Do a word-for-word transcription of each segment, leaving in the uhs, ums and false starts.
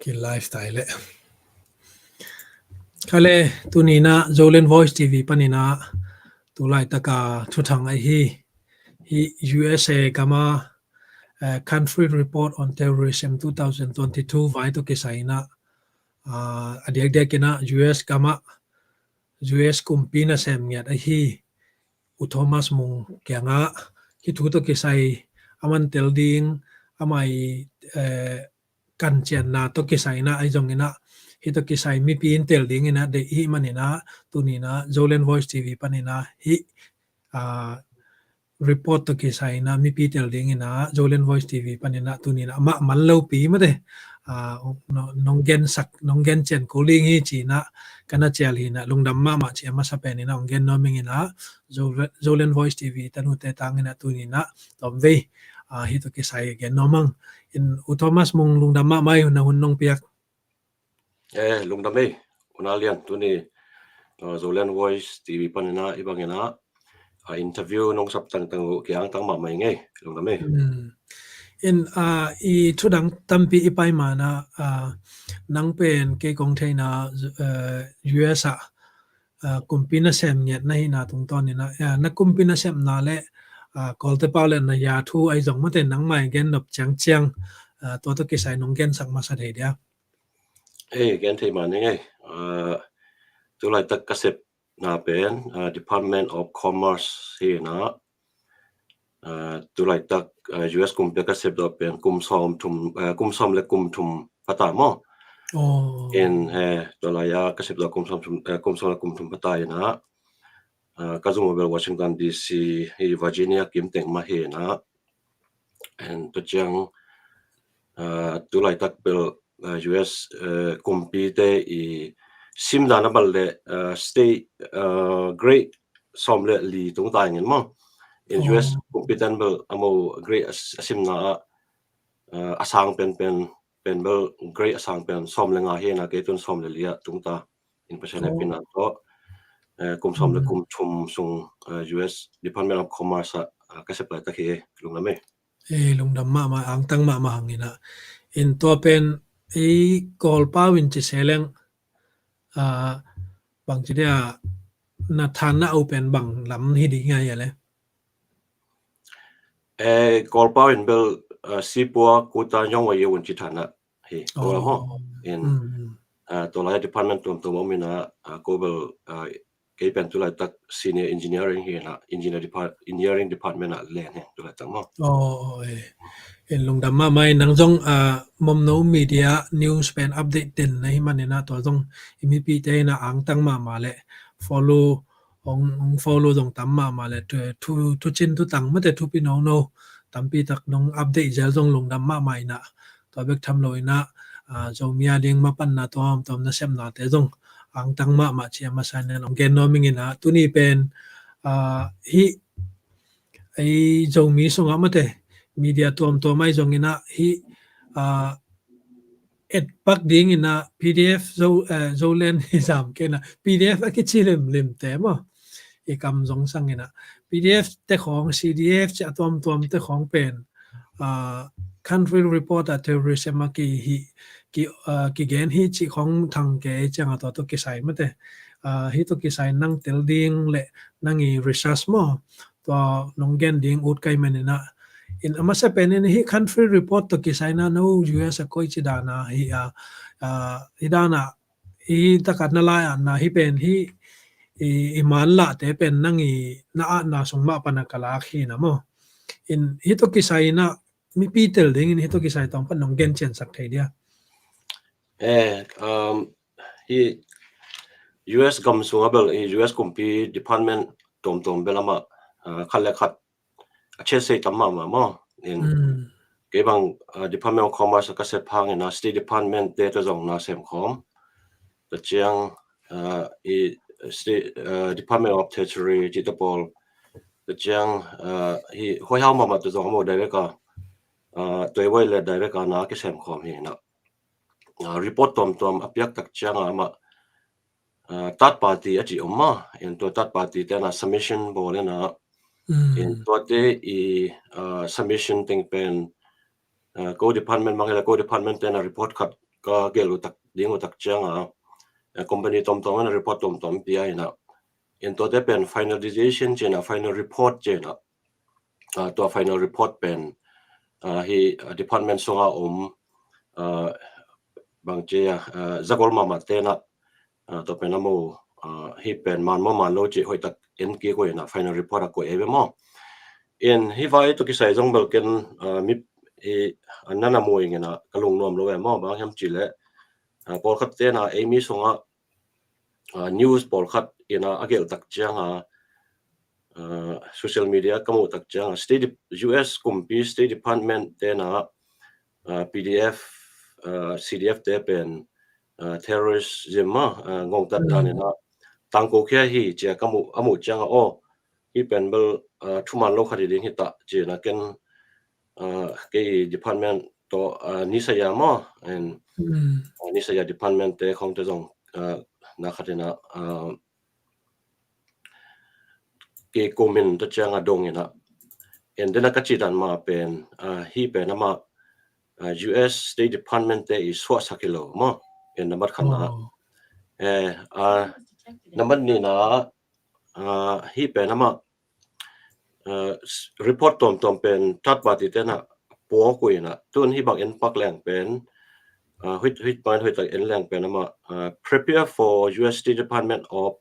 I lifestyle le. Kale, tuni in ah Zoland Voice T V panin ah tu laitaka thuthang ahi hi U S A gama, eh, Country Report on Terrorism two thousand twenty-two vai tawh kisai in ah, ah, a diakdiak in ah U S gama U S kumpi nasem ngiat ahi U Thomas Mung kiangah hih thu tawh kisai a man tel ding, amah i, eh, kancianna tawh kisai in ah, ahi zongin ah hih tawh kisai mipi in tel dingin ah deih i hih manin ah tuni in ah Zoland Voice T V panin ah hih, ah, report tawh kisai in ah mipi tel dingin ah Zoland Voice T V panin ah tuni in ah amah man lopi mate, ah, nong, nong gensak, nong gencian ko ling hi ci in ah ka na cial hi in ah lungdam mahmah ci a masa pen in ah hong gen nuam ing in ah Zo-, Zoland Voice T V tanute tang in ah tuni in ah tawmvei, ah, hih tawh kisai gen nuam ing. In U Thomas Mung lungdam mahmah i hun, na hun nong piak. Eh, lungdam ei, U Na Lian, tuni, ah, Zoland Voice T V panin ah hih bangin ah, ah, interview nong sap tangtang uh kiangtang mahmah ing ei, lungdam ei. Hmm. In, ah, i thudang tampi i pai ma in ah, ah, nang pen kei kong theihna, eh, U S ah, ah, kumpi nasem ngiat na hihna tungtawn in ah, ah, na kumpi nasepna le, ah, Kawlte pau le na ya thu ahi zong mate nangmah i gen nop ciangciang, ah, tua tawh kisai nong gensak masa thei dia. Ei, gen thei man ing ei. Ah, tu laitak ka sepna pen, ah, Department of Commerce hi in ah, ah, tu laitak, ah, U S kumpi ka sep dawh pen kum sawm thum, ah, kum sawm le kum thum pha ta maw. Oh. In, eh, tu lai a ka sep dawh kum sawm thum, eh, kum sawm le kum thum pha ta in ah, ah, ka zum uh bel Washington D C hi Virginia kim teng mah hi in ah. And tua ciang, ah, tu laitak bel, ah, U S, eh, kumpite i simdan a bel le, ah, state, ah, grade sawm le li tung ta ing in maw. In Oh. U S kumpi ten bel amau grade a, a simna ah, ah, a sang pen pen, pen bel grade a sang pen sawm le nga hi in ah kei tun sawm le li ah tung ta. In Pasian Oh. hehpihna tawh, eh, kum sawm le Hmm. kum thum sung, eh, U S Department of Commerce ah, ah, ka sep laitak hi, lungdam ei. Eh, lungdam mahmah, angtang mahmah hang in ah. In tua pen i Kawlpau in ci se leng, ah, bangci dia na thanna uh pen bang lam hi ding a hia le? Eh, Kawlpau in bel, ah, Sipua, Kuta, Nyungwe, Yawun ci thanna hi, ko la maw. Oh. In, Hmm. ah, tua lai department tuamtuam om in ah, ah, ko bel, ah, kei pen tu laitak senior engineering hi in ah, engineer depart-, engineering department ah leng hi tu laitak maw. Oh, oh, eh. In lungdam mahmah ei, nang zong, ah, Momno Media news pen update den na hih manin ah tua zong i mipite in ah angtang mahmah le follow, hong, hong follow zong tam mahmah le thu, thu, thucin thutang mate thupi nono tampi tak nong update zel zong lungdam mahmah in ah tua bek tham lo in ah, ah, Zomi a ding mapanna tuamtuam nasepnate zong angtang mahmah ci a masa in ah hong gen nuam ing in ah tuni pen, ah, hih ei Zomi sungah mate media tuamtuam ahi zongin ah hih, ah, etpak dingin ah P D F Zo, eh, Zoland hi zam kei in ah P D F a kici limlim te maw. I kam zong sang in ah P D F te khawng, C D F ci a tuamtuam te khawng pen, ah, Country Report ah terrorism a ki hi, ki, ah, kigen hi ci khawng thang kei ciang a tua tawh kisai mate. Ah, hih tawh kisai nang tel ding le nang i research maw. Tua nong gen ding ut kai man in ah. In a masa pen in hih Country Report tawh kisai in ah no U S a koi ci dan a hi a, ah, hi dan a, hi takat na lai a na hi pen hi, i, i man lah te pen nang i na a na sung mah pan a ka lak hi na maw. In hih tawh kisai in ah mipi tel dingin hih tawh kisai tawng pan nong gen ciansak thei dia. Eh, um, hi U S gam sung a bel, i U S kumpi department tuamtuam bel amah, ah, khat le khat a ciat sei tam mahmah maw. In Hmm. kei bang, ah, Department of Commerce ka sep hang in ah State Department te tawh zong na sem khawm. Tua ciang, ah, i State, ah, Department of Treasury ci te pawl. Tua ciang, ah, hi huaihau mahmah tawh zong amau direct a, ah, tuaiwai le direct a na kisem khawm hi in ah. Ah, report tuamtuam a piak tak ciang a amah, ah, third party a ci om maw. In tua third party te in ah submission bawl in ah. Hmm. In tuate i, ah, submission teng pen, ah, ko department mang hi le ko department te in ah report khat ka gelh uh tak ding uh tak cianga, eh, company tomtom in a report tomtom pia ina, in tuate pen final decision ci ina, final report ci ina, ah, tua final report pen, ah, hi, ah, department sunga om, ah, bang ci a, ah, zagol mahmah tena, ah, tua pen a mo, ah, hi pen man maw man lo ci hoih tak en kik uh ina, final report a koih ei ve maw. In hi vai tua kisai zong bel ken, ah, mi i, ah, nana mu ing ina ka lungnuam lo ve maw, bang hiam ci le, ah, pawlkhat tena ei mi sunga, ah, news pawlkhat ina a gelh tak cianga, ah, social media ka muh tak cianga, State Dep-, U S kumpi State Department tena, ah, P D F, ah, C D F te pen, ah, terrorism ma, ah, ngongtat dan ina tangko khia hi cia ka muh, a muh cianga aw, hi pen bel, ah, thuman lo khat hi ding hi ta ci ina ken, ah, kei department tawh, ah, nisaya maw, and, ah, nisaya department te khong te zong, ah, na khat ina, ah, kei kumin ta cianga dong ina, and then a ka ci dan ma pen, ah, hi pen ama, ah, U S State Department te i suahsak hi lo maw, and nambat khat na, eh, ah, nambat ni na, ah, hi pen ama, ah, s-, report tomtom pen third party tena puak uh ina, tun hi bang en pak leng pen, ah, huit, huit bang en huit tak en leng pen ama, ah, prepare for U S State Department of,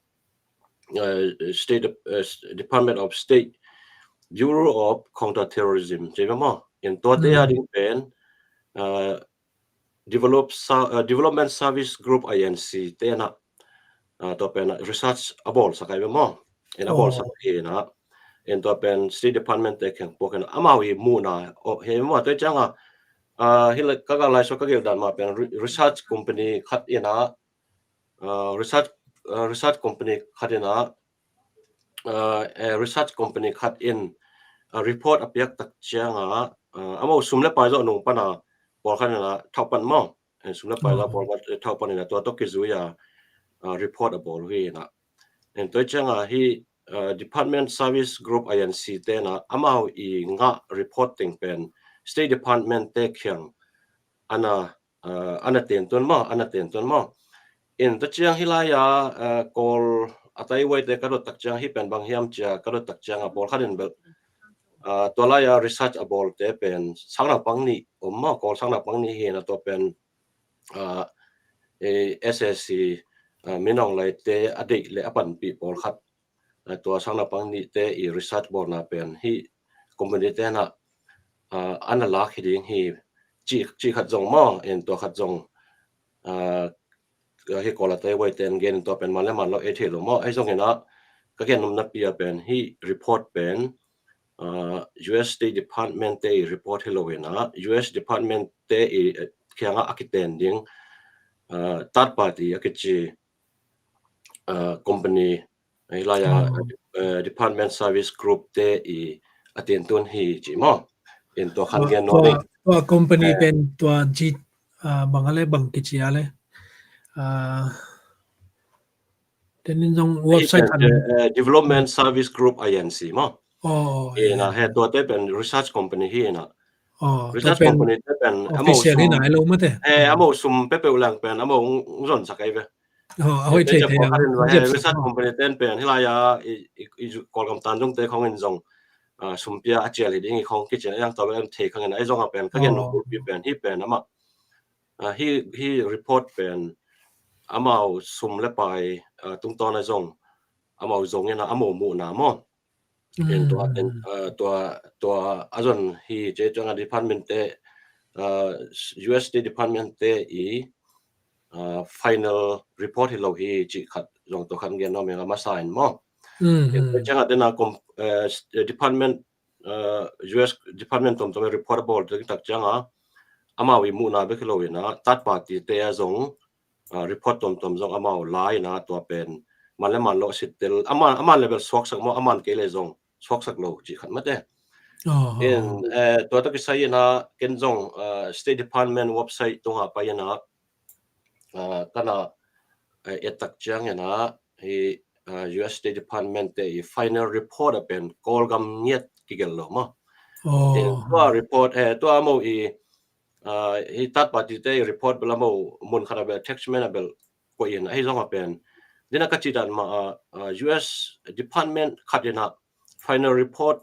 ah, State, ah, Department of State, Bureau of Counterterrorism ci ve maw. In tuate a ding pen, ah, Develop Sa-, ah, Development Service Group, I N C tena, ah, tua pen research a bawlsak ai ve maw. In a bawlsak hi ina, in tua pen State Department te kheng puak ina amau i muhna, oh, hi maw, tua cianga, ah, hi la ka ga lai so ka gelh dan ma pen re-, research company khat ina, ah, research, ah, research company khat ina, ah, eh, research company khat in, ah, report a piak tak cianga, ah, amau sum le pai zawh nung pana pawlkhat ina thauh pan maw. Eh, sum le pai zawh pawlkhat, eh, thauh pan ina tua tawh kizui a, ah, report a bawl uh hi ina. En tua cianga hi, ah, Department Service Group, I N C tena amau i ngah report teng pen State Department te khiang ana, ah, ana tentuan maw, ana tentuan maw. In ta ciang hi lai a, ah, Kawl a taiwai te ka dot tak ciang hi pen bang hiam cia ka dot tak cianga pawlkhat in bel, ah, tua lai a research a bawl te pen sang naupang nih om maw, Kawl sang naupang nih hi ina tua pen, ah, eh, S A C, ah, Min Aung Hlaing te a deih le a panpih pawlkhat, ah, tua sang naupang nihte i research bawlna pen hi company tena, ah, ana lak hi ding hi ci, ci khat zong maw, en tua khat zong, ah, hi Kawl a taiwai ten gen in tua pen man le man lo ei thei lo maw. Ahi zong ina ka gen nopna pi a pen hi report pen, ah, U S State Department te i report hi lo ina, U S Department te i, eh, khianga a kiten ding, ah, third party a kici, ah, company, hi lai a, eh, Department Service Group te i a tentuan hi ci maw. In tua khan gen nuam ing. Tua company pen tua ci, ah, bang a le bang kici a le. Ah, tenin zong website khan, eh, Development Service Group, I N C maw. Oh, ina he tuate pen research company hi ina. Research company te pen amau sum, eh, amau sum peuhpeuh leng pen amau hong, hong zonsak ai ve. Oh, a hoih thei thei a. Research company ten pen hi lai a i, i, i Kawlgam tan zong te khong in zong, ah, sum pia a cial hi ding i khong kici a, iang tua bel en thei khang in a, ahi zong a pen ka gen nop bulpi pen hi pen ama, ah, hi, hi report pen amau sum le pai, ah, tungtawn a zong amau zong ina amau muhna maw. En tua, en, ah, tua, tua a zon hi ci, tua nga department te, ah, U S State Department te i, ah, final report hi lo hi ci khat zong tua khat gen nuam ing a masa in maw. En tua ciang a tena com-, eh, department, ah, U S department tomtom report a bawl tak ciang a amau i muhna bek hi lo ina third party te a zong, ah, report tomtom zong amau la ina tua pen man le man lo a sittel, aman, aman le bel suaksak maw, aman kei le zong suaksak lo ci khat mate. En, eh, tua tawh kisai ina ken zong, ah, State Department website tunga pai ina, ah, kana, eh, et tak ciang ina hi, ah, U S State Department te i final report a pen Kawlgam ngiat kigelh lo maw. En tua report, eh, tua amau i, uh, hi third party te report bel a mo mun khat a bel attachment a bel ko in ahi zong a pen. Dina ka ci dan ma uh, uh, U S department khat ina final report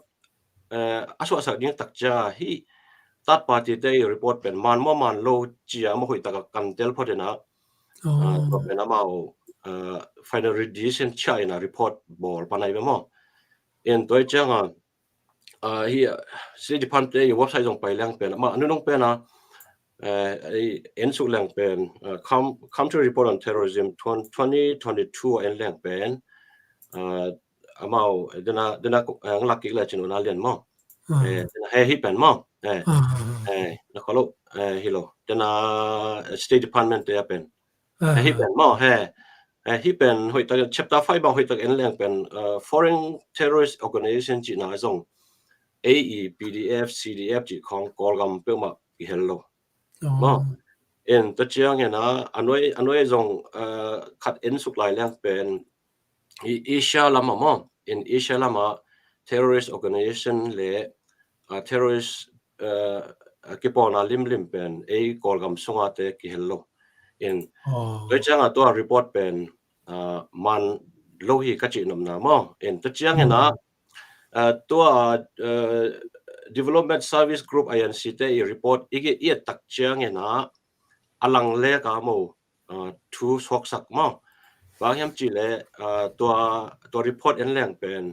uh, a suahsak ding tak cia hi third party te report pen man mo man lo cia mo hui taka kan tel phot ina uh, tua pen amau uh, final decision cia ina report bol panai be mo. In toi cianga uh, hi uh, State Department te website zong pai leng pen ma nunung pen a uh, en suk leng pen uh, country report on terrorism twenty twenty-two en leng pen uh, amau dena dena uh, nglak kik le cin una lian mo. Uh, he hi pen mo. Eh, uh, eh, na kolo eh, hi lo. Dena State Department te pen. Uh, he hi pen mo he. Eh, hi pen hoitak chapter five bang hoitak en leng pen uh, foreign terrorist organization ci na zong A E, P D F, C D F ci khong Kawlgam peuhmah kihel lo. Mo. In ta ciang ina anoi anoi zong uh, khat en suk lai leng pen Asia lama mo. In Asia lama terrorist organization le uh, terrorist uh, kipawlna limlim pen ei Kawlgam sunga te kihel lo. In toi cianga tua report pen uh, man lo hi ka cih nopna mo. In ta ciang ina uh, tua uh, Development Service Group I N C te i report i i tak ciang ina a lang lek a mo uh, thu suaksak mo. Bang hiam ci le uh, tua, tua report en leng pen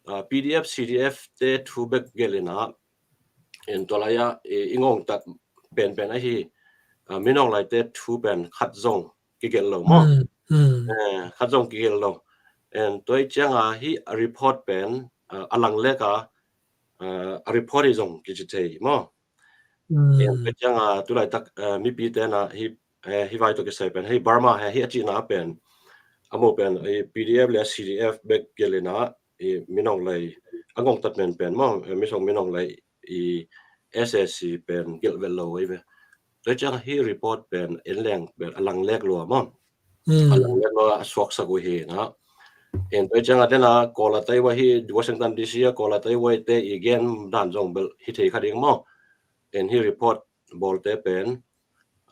uh, P D F, C D F te thu bek gelina in tua laia i ngongtat penpen ahi uh, minong laite thu pen khat zong kigelh lo mo. Eh, khat zong kigelh lo. En toi cianga hi a report pen uh, a lang lek a uh, a report hi zong kici thei mo. Toi cianga tulaitak uh, mipi tena hi uh, hi vai to kisai pen hi Burma he hi a cina pen amo pen hi P D F le C D F bek gelina i minong lai a ngongtat penpen mo, eh, misong minong lai i S A C pen gelh vel lo ei ve. Toi ciang hi report pen en leng pen a lang lek lua mo. A lang lek lua a suaksak uh hi na. En toi ciang a tena Kawl a tai wa hi Washington D C a Kawl a tai wa te i gen dan zong bel hi thei kha ding mo. En hi report bawlte pen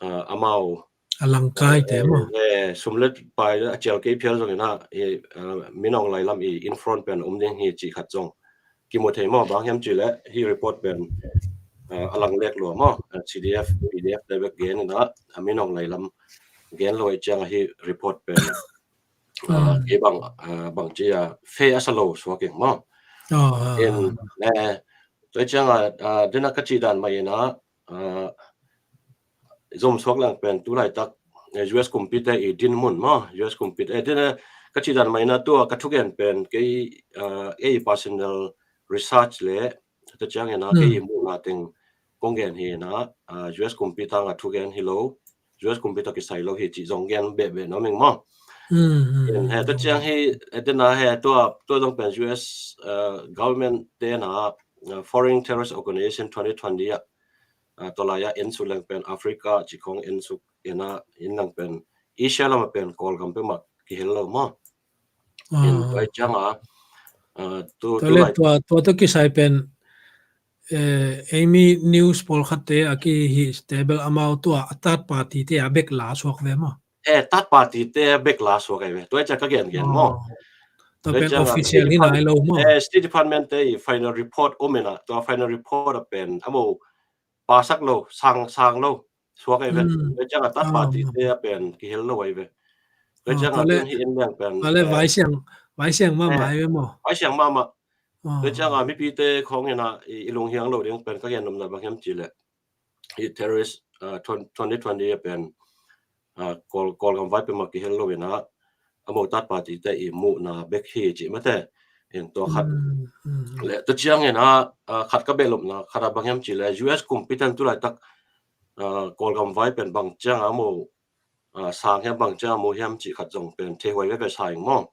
uh, amau a langkai te mo. Eh, sum le pai a cial kei phial zong ina i uh, minong lai lam i in front pen um ding hi ci khat zong kimu thei mo. Bang hiam ci le hi report pen uh, a lang lek lua mo. Uh, C D F, P D F te bek gen ina a minong lai lam gen lo i ciang hi report pen uh, kei bang uh, bang ci a fe a sa lo suak ing mo. In eh, toi ciang a uh, dena ka ci dan mai ina uh, zom suak lang pen tulaitak eh, U S kumpi te i din mun mo, U S kumpi te eh, dena ka ci dan mai ina tua ka thugen pen kei uh, ei personal research le ta ciang ina kei i muhna teng kong gen hi na uh, U S kumpi tanga thugen hi lo, U S kumpi ta kisai lo hi ci zong gen bebe no ming mo. He ta ciang hi dena he tua tua zong pen U S uh, government tena uh, foreign terrorist organization twenty twenty a uh, tolaya ensuk leng pen Africa ci khong ensuk ina in lang pen Asia lama pen Kawlgam peuhmah kihel lo mo. In tua cianga uh, tu tu le lai tua tua to kisai pen eh, eimi news pawlkhat te a ki hi stable amau tua a third party te a bek la suak ve mo. Eh, third party te bek la suak ai ve. Tua ciang ka gen gen mo. Tua pen official hi nai lo mo. Eh, State Department te i final report om ina tua final report a pen amo pasak lo sang sang lo suak ai ve. Tua ciang a third party te a pen kihel lo ai ve. Tua ciang a pen hi en leng pen. Vale vai siang vai siang mama ai ve mo. Vai siang mama. Tua ciang a mipi te khong ina i lunghiang lo ding pen ka gen nopna bang hiam ci le i terrorist uh, twenty twenty a pen uh, Kawl Kawlgam vai peuhmah kihel lo ina amo third party te i muhna bek hi ci mate. In tua khat le ta ciang ina uh, khat ka belopna khat a bang hiam ci le U S kumpi ten tulaitak uh, Kawlgam vai pen bang ciang amo uh, sang hiam bang ciang amo hiam ci khat zong pen thei huai veve sa ing mo.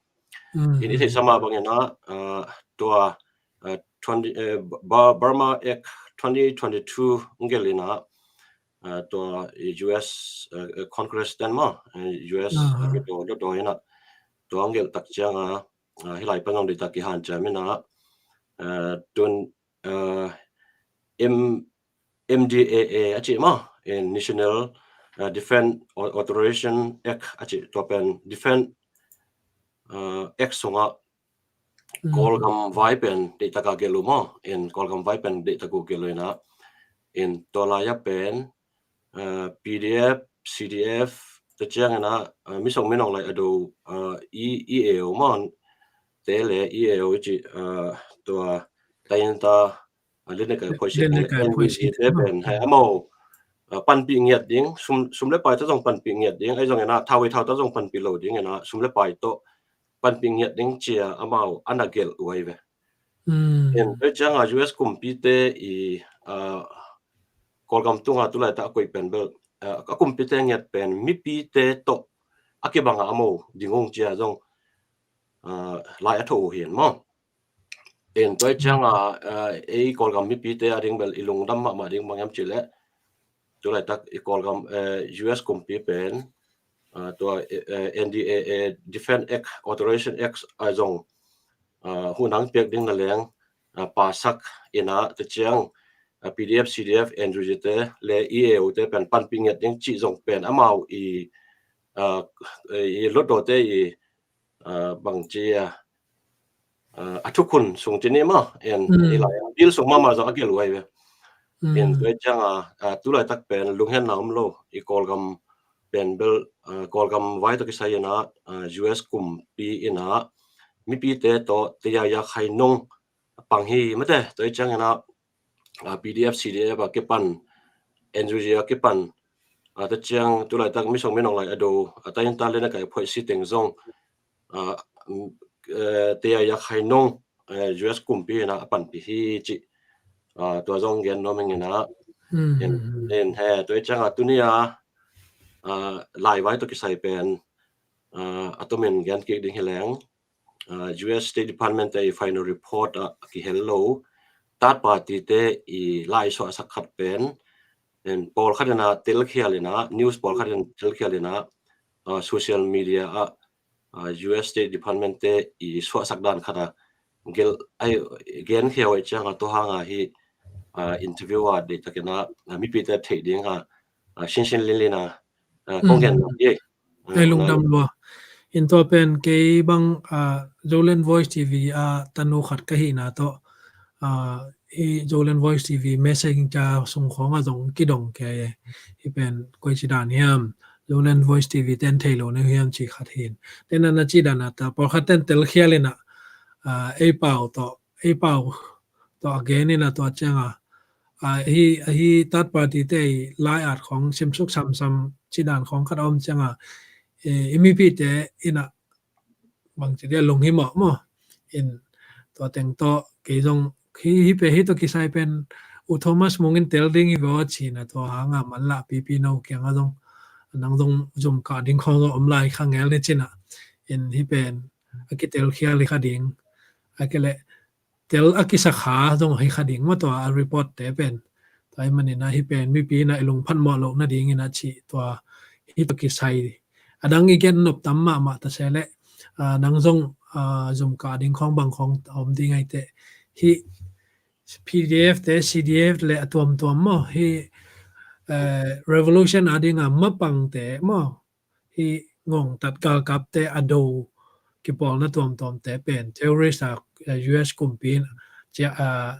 In i thei sama bang ina uh, tua uh, twenty, uh, Burma Act twenty twenty-two ngel ina uh, tua U S uh, Congress ten mo uh, U S uh, do do do ina tua ngel tak cianga uh, hilai panong di tak i han ciam ina uh, tun uh, M MDAA a ci mo. in National, uh, Defense Au-, Authorization Act a cih tua pen Defense, uh, Act sungah Kawlgam vai pen deihtaka gelh uh maw, in Kawlgam vai pen deihtaka gelh uh inah, in tua lai-ah pen, uh, P D F, C D F te ciang inah, uh, misong minong lai a do, uh, E A O maw, te le E A O i cih, uh, tua tainta, uh, Lennekai Phoihsi, Lennekai Phoihsi te pen hai amau, uh, panpih ngiat ding, sum, sum le pai tawh zong panpih ngiat ding, ahi zong inah thau i thau tawh zong panpih lo ding inah, sum le pai tawh panpih ngiat ding cia amau a na gelh uh ahi ve. In tua cianga U S kumpite i, uh, Kawlgam tunga tulaitak a koih pen bel, uh, a kumpite ngiat pen mipite tawh a kibanga amau ding ung cia zong, uh, lai a tho uh hi maw. In tua cianga, uh, ei Kawlgam mipite a ding bel i lungdam mahmah ding bang hiam cih leh, tulaitak i Kawlgam, uh, U S kumpi pen, uh, tua, uh, N D A A Defense Act, Authorization Act a zong, uh, hun a piak ding na leng, uh, pasak inah te ciang, uh, P D F, C D F, N U G te le E A O te pen panpih ngiat ding cih zong pen amau i, uh, i lotdawte i, uh, bang ci a, uh, a thukhun sung ci ni maw, en i lai bill sung mahmah zong a gelh uh ahi ve. In tua cianga, uh, tulaitak pen lunghenna om lo i Kawlgam pen bel, uh, Kawlgam vai tawh kisai inah, uh, U S kumpi inah mipite tawh tayaya khai nong pang hi mate, tua ciang inah, uh, P D F, C D F a kipan, N U G a kipan, uh, te ciang tulaitak misong minong lai a do, uh, tainta Lennekai Phoihsi teng zong, uh, um, uh, tayaya khai nong, uh, U S kumpi inah a panpih hi cih, uh, tua zong gen nuam ing inah. In, in he, tua cianga tunia, uh, lai vai tawh kisai pen, uh, a tomin gen kik ding hi leng, uh, U S State Department te i final report ah a kihel lo, third party te i lai suahsak khat pen, in pawlkhat inah telkhial inah, news pawlkhat in telkhial inah, uh, social media ah, uh, U S State Department te i suahsak dan khat a gelh, ai, genkhia uh ahi cianga tua hanga hi, uh, interview a deihtaka inah, uh, mipite theih dinga, uh, sinsin linlin a, uh, kong gen hi. Ei lungdam lua. In tua pen kei bang, ah, Zoland Voice T V a tanu khat ka hihna tawh, ah, hi Zoland Voice T V message ca sung khawng a zong kidong kei hi pen koi ci dan hiam, Zoland Voice T V ten thei lo na hiam ci khat hin. Tena na ci dan a ta pawlkhat ten telkhial inah, ah, ei pau tawh, ei pau tawh a gen inah tua cianga, ah, hi, hi third party te i lai at khawng simsuk samsam ci dan khawng khat a om cianga, eh, i mipite inah bang ci dia lunghimawh maw. In tua teng tawh kei zong hi, hi pe hi tawh kisai pen U Thomas Mung in tel ding hi vaw cina tua hanga manlah pipi no kianga zong nang zong zum kah ding khawng zong om lai kha ngel ni cina. In hi pen a kitelkhial hi kha ding. A kei leh tel a kisakha zong hi kha ding maw tua a report te pen. Tua hi maninah hi pen mipi inah i lungphat mawh loh nading inah cih tua hi tua kisai. A dang i gen nop tam mahmah ta se leh, ah, nang zong, ah, zum kah ding khawng bang khawng a om ding ahi teh. Hi P D F te, C D F le a tuamtuam maw, hi, eh, revolution a dinga mapangte maw, hi ngongtat galkapte a do kipawlna tuamtuamte pen terrorist a, eh, U S kumpi in cia, ah,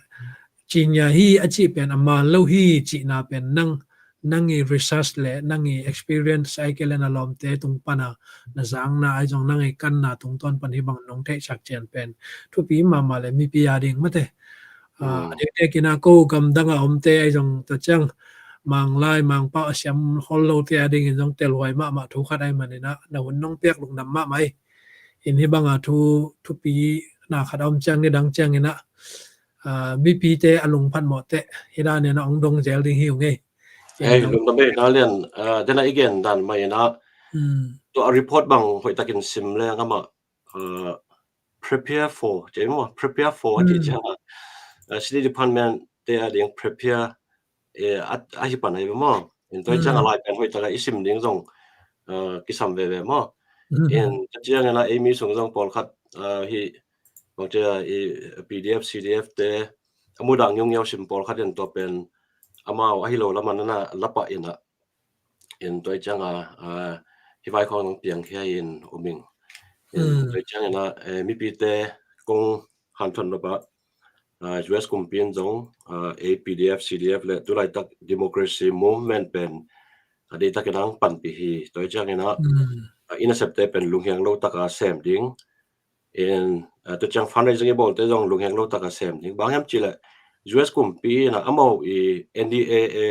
cinya hi a cih pen a man lo hi cihna pen nang, nang i research le nang i experience ahi kei le na lawmte tung pana na zangna ahi zong nang i kanna tungtawn pan hi bang nong theihsak cian pen thupi mahmah le mipi a ding mate. Ah, a dikdek inah ko gamdang a omte ahi zong ta ciang Manglai Mangpau a siam hol lote a dingin zong telhuai mahmah thu khat ahi maninah na hun nong piak lungdam mahmah hi. In hi banga thu, thupi na khat a om ciang nidang ciang inah, ah, mipite a lungphat mawh teh hi dan inah hong dong zel ding hi ung ei. Ei, lungdam ei, Nalian, ah, dena i gen dan mah inah tua a report bang hoihtakin sim leng amah, ah, prepare for, ci maw, prepare for a cih ciangah, ah, State Department te a ding prepare, eh, a, a hi pan ahi ve maw. In tua hi ciangah lai pen hoihtaka i sim ding zong, ah, kisam veve maw. In tua ciangin ah ei mi sung zong pawlkhat, ah, hi, bangcia i P D F, C D F te a mudah ngiungiau sim pawlkhat in tua pen, amau ahi lo lamah na na lapah inah, in tua ciangah, ah, hivai khawng piangkhia in um ing. In tua ciangin ah, eh, mipite kong hanthawn nopah, ah, U S kumpi in zong, ah, A P D F, C D F le tulaitak democracy movement pen a deihtakin ang panpih hi. Tua ciangin ah, ah, i nasepte pen lunghiang lo taka sem ding. In, ah, tua ciang fundraising i bawlte zong lunghiang lo taka sem ding. Bang hiam cihleh U S kumpi inah amau i N D A A,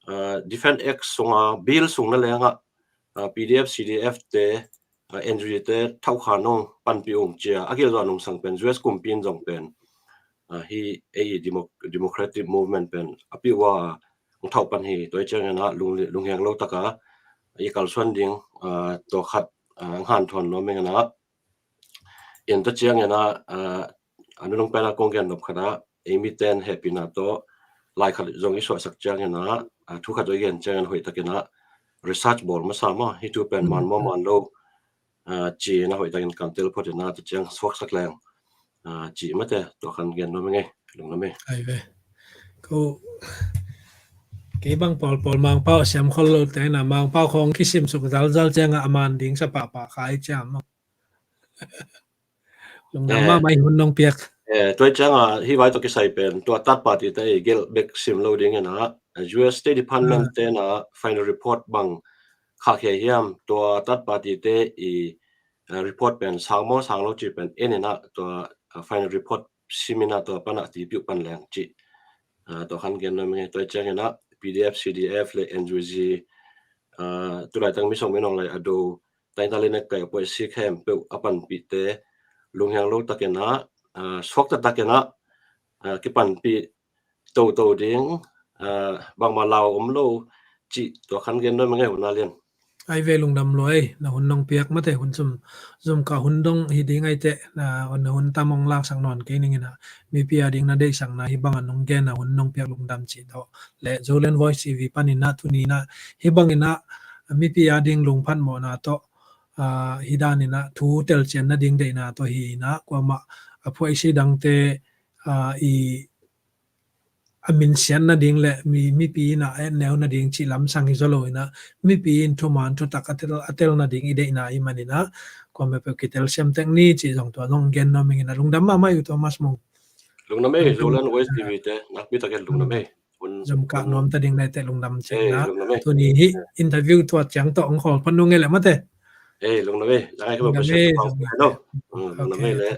ah, Defense Act sunga bill sung na lengah, ah, P D F, C D F te, ah, N G O te thauhkhan nong panpih ung cia a gilzah nong sang pen U S kumpi in zong pen, ah, hi ei demo-, democratic movement pen a piuh a hong thauh pan hi. Tua ciangin ah lung-, lunghiang lo taka i kalsuan ding, ah, tua khat, ah, hanthawn nuam ing inah. In tua ciangin ah, ah, a nunung pen a kong gen nop khat ah, ei miten hehpihna tawh lai khat zong i suahsak ciangin ah, ah, thu khat zong i gen ciangin hoihtakin ah research bawl masa maw, hih thu pen man maw man lo, ah, ci-in ah hoihtakin kan tel phot inah tua ciang suaksak leng, ah, ci mate, tua khan gen nuam ing ei, lungnuam ei. Ai ve. Ko kei bang pawlpawl Mangpau siam khol lo te na, Mangpau khawng kisim suk zalzal ciangah a man ding sa pahpah khai ciam maw. Lungdam mahmah i hun nong piak. Eh, tua ciangah hih vai tawh kisai pen tua third party te i gelh bek sim lo ding inah, eh, U S State Department te na final report bang khahkhia hiam, tua third party te i, eh, report pen sang maw sang lo ci pen en inah tua, eh, final report sim inah tua panah tipiuh pan leng ci. Ah, tua khan gen nuam ing ei. Tua ciangin ah P D F, C D F le N U G, ah, tulaitak mi sawm mi nong lai a do, tainta le nek kai a puai si khempeuh a panpihte lunghiang lo takin ah, ah, suakta takin ah, ah, kipanpih toto ding, ah, bangmah lau om lo cih tua khan gen nuam ing ei, hun a lian. Ai ve, lungdam lua ei, na hun nong piak mate, hun zum, zum ka hun dong hi ding ai teh, na, na hun tam hong laksak nawn kei ning inah, mipi a ding na deihsakna hih bangah nong gen a hun nong piak lungdam cih tawh le Zoland Voice T V panin ah tuni inah hih bangin ah mipi a ding lungphat mawhna tawh, ah, hih dan inah thu telcian nading deihna tawh hi inah, kuamah a phuaisi dangte, ah, i a minsiat nading le mi, mipi inah a etneu nading cih lamsang hi zaw lo inah, mipi in thuman thutak a tel, a tel nading i deihna i man inah, kuamah peuh kitel siam tek ni cih zong tua zong gen nuam ing inah, lungdam mahmah i U Thomas Mung. Lungdam ei, Zoland Voice T V te, nakpi takin lungdam ei. Hun zum ka nuam ta ding nai teh lungdam ciang inah. Lungdam ei. Tuni hih interview tua ciang tawh hong khawl pan nung ei le mate. Eh, lungdam ei. Lungdam ei, lungdam ei le.